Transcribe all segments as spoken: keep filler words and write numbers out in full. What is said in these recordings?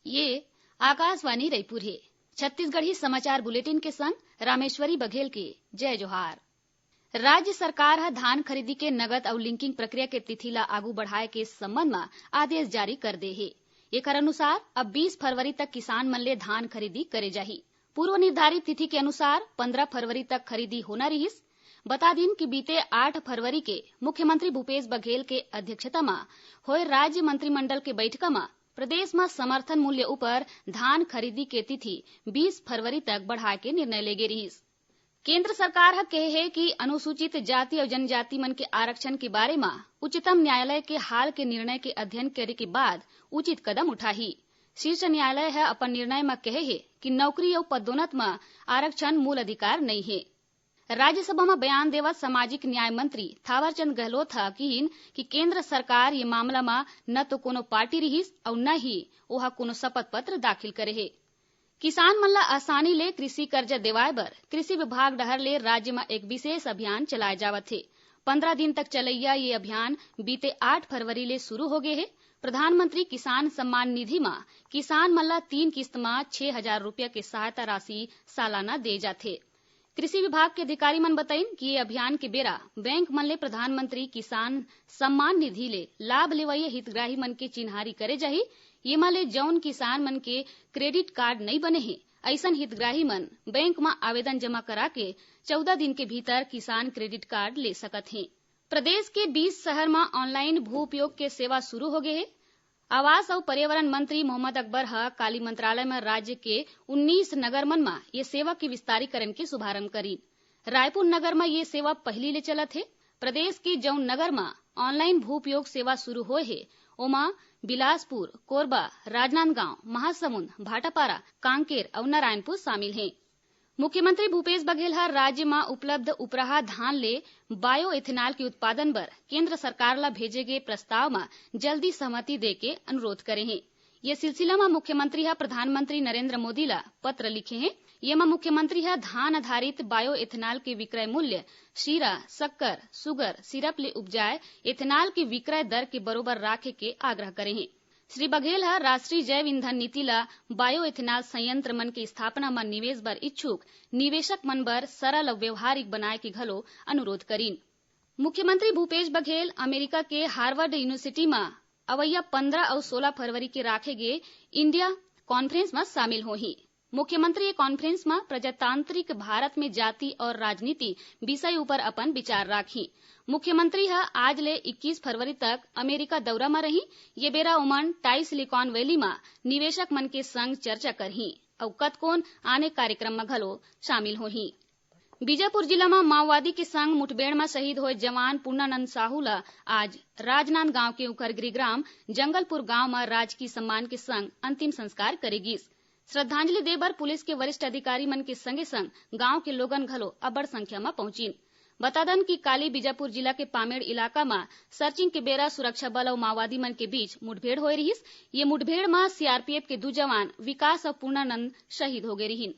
ये आकाशवाणी रायपुर हे। छत्तीसगढ़ी समाचार बुलेटिन के संग रामेश्वरी बघेल के जय जोहार। राज्य सरकार ह धान खरीदी के नगद अउ लिंकिंग प्रक्रिया के तिथि ला आगू बढ़ाए के संबंध म आदेश जारी कर दे हे। एकर अनुसार अब बीस फरवरी तक किसान मन ले धान खरीदी करे जाही। पूर्व निर्धारित तिथि के अनुसार पंद्रह फरवरी तक खरीदी होना रिहिस। बता दिन कि बीते आठ फरवरी के मुख्यमंत्री भूपेश बघेल के अध्यक्षता म होए राज्य मंत्रिमंडल के बैठका म प्रदेश म समर्थन मूल्य ऊपर धान खरीदी के तिथि बीस फरवरी तक बढ़ाए के निर्णय लेगे रिहिस। केंद्र सरकार ह कहे हे कि अनुसूचित जाति अउ जनजाति मन के आरक्षण के बारे म उच्चतम न्यायालय के हाल के निर्णय के अध्ययन करे के बाद उचित कदम उठाही। शीर्ष न्यायालय ह अपन निर्णय म कहे हे कि नौकरी अउ पदोन्नत म आरक्षण मूल अधिकार नइ हे। राज्यसभा म बयान देवत सामाजिक न्याय मंत्री थावरचंद गहलोत ह किहिन कि केंद्र सरकार ये मामला म न तो कोनो पार्टी रिहिस अउ न ही ओहा कोनो शपथ पत्र दाखिल करे हे। किसान मन ल आसानी ले कृषि कर्जा देवाय बर कृषि विभाग डहर ले राज्य म एक विशेष अभियान चलाए जावत हे। पंद्रह दिन तक चलइया ये अभियान बीते आठ फरवरी ले शुरू होगे हे। प्रधानमंत्री किसान सम्मान निधि म किसान मन ल तीन किस्त म छह हजार रुपया के सहायता राशि सालाना दे जाथे। कृषि विभाग के अधिकारी मन बताइन कि ये अभियान के बेरा बैंक मन ले प्रधानमंत्री किसान सम्मान निधि ले लाभ लेवइया हितग्राही मन के चिन्हारी करे जाही। येमा ले जउन किसान मन के क्रेडिट कार्ड नइ बने हे, अइसन हितग्राही मन बैंक म आवेदन जमा करा के चौदह दिन के भीतर किसान क्रेडिट कार्ड ले सकत हें। प्रदेश के बीस शहर म ऑनलाइन भू उपयोग के सेवा शुरू होगे हे। आवास अउ पर्यावरण मंत्री मोहम्मद अकबर ह काली मंत्रालय म राज्य के उन्नीस नगर मन म ये सेवा के विस्तारीकरण के शुभारंभ करीन। रायपुर नगर म ये सेवा पहिली ले चलत हे। प्रदेश के जउन नगर म ऑनलाइन भू उपयोग सेवा शुरू होए हे, ओमा बिलासपुर, कोरबा, राजनांदगांव, महासमुंद, भाटापारा, कांकेर अउ नारायणपुर शामिल हें। मुख्यमंत्री भूपेश बघेल ह राज्य म उपलब्ध उपराहा धान ले बायो एथेनॉल के उत्पादन बर केंद्र सरकार ल भेजे गे प्रस्ताव म जल्दी सहमति दे के अनुरोध करे हें। ये सिलसिला म मुख्यमंत्री ह प्रधानमंत्री नरेंद्र मोदी ल पत्र लिखे हें। येमा मुख्यमंत्री ह धान आधारित बायो एथेनॉल के विक्रय मूल्य शीरा, शक्कर, सुगर, सिरप ले उपजाए एथेनॉल के विक्रय दर के बरोबर राखे के आग्रह करे हें। श्री बघेल ह राष्ट्रीय जैव ईंधन नीति ल बायो एथेनॉल संयंत्र मन के स्थापना म निवेश बर इच्छुक निवेशक मन बर सरल अउ व्यवहारिक बनाए के घलो अनुरोध करीन। मुख्यमंत्री भूपेश बघेल अमेरिका के हार्वर्ड यूनिवर्सिटी म अवइया पंद्रह अउ सोलह फरवरी के राखे गे इंडिया कॉन्फ्रेंस म शामिल होही। मुख्यमंत्री ए कॉन्फ्रेंस म प्रजातांत्रिक भारत में जाति और राजनीति विषय ऊपर अपन विचार राखही। मुख्यमंत्री ह आज ले इक्कीस फरवरी तक अमेरिका दौरा म रही। ये बेरा ओमन टाई सिलिकॉन वैली म निवेशक मन के संग चर्चा करही अउ कतकोन आने कार्यक्रम म घलो शामिल होही। बीजापुर जिला म माओवादी के संग मुठभेड़ म शहीद होए जवान पूर्णानंद साहू ल आज राजनांदगांव के उखर गृहग्राम जंगलपुर गांव म राजकीय सम्मान के संग अंतिम संस्कार करे गिस। श्रद्धांजलि दे बर पुलिस के वरिष्ठ अधिकारी मन के संगे संग गांव के लोगन घलो अब्बड़ संख्या म पहुंचिन। बता दन कि काली बीजापुर जिला के पामेड़ इलाका म सर्चिंग के बेरा सुरक्षा बल अउ माओवादी मन के बीच मुठभेड़ होए रिहिस। ये मुठभेड़ म सीआरपीएफ के दू जवान विकास अउ पूर्णानंद शहीद होगे रिहिन।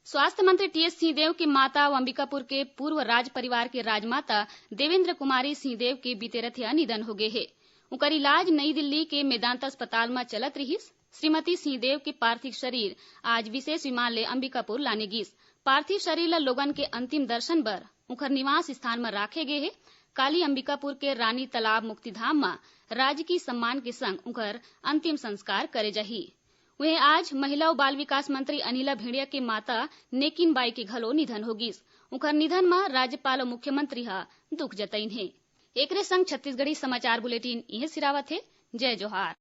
स्वास्थ्य मंत्री टीएस सिंहदेव के माता अउ अंबिकापुर के पूर्व राज परिवार के राजमाता देवेंद्र कुमारी सिंहदेव के बीते रथिया निधन होगे हे। उंकर इलाज नई दिल्ली के मेदांता अस्पताल म चलत रिहिस। श्रीमती सिंहदेव के पार्थिव शरीर आज विशेष विमान ले अंबिकापुर लाने गिस। पार्थिव शरीर ल लोगन के अंतिम दर्शन बर उंकर निवास स्थान म राखे गे हे। काली अंबिकापुर के रानी तालाब मुक्तिधाम म राजकीय सम्मान के संग उंकर अंतिम संस्कार करे जाही। उहें, आज महिला अउ बाल विकास मंत्री अनिला भेंड़िया के माता नेकिन बाई के घलो निधन हो गिस। उंकर निधन म राज्यपाल अउ मुख्यमंत्री ह दुख जतइन हे। एकरे संग छत्तीसगढ़ी समाचार बुलेटिन इहें सिरावत हे। जय जोहार।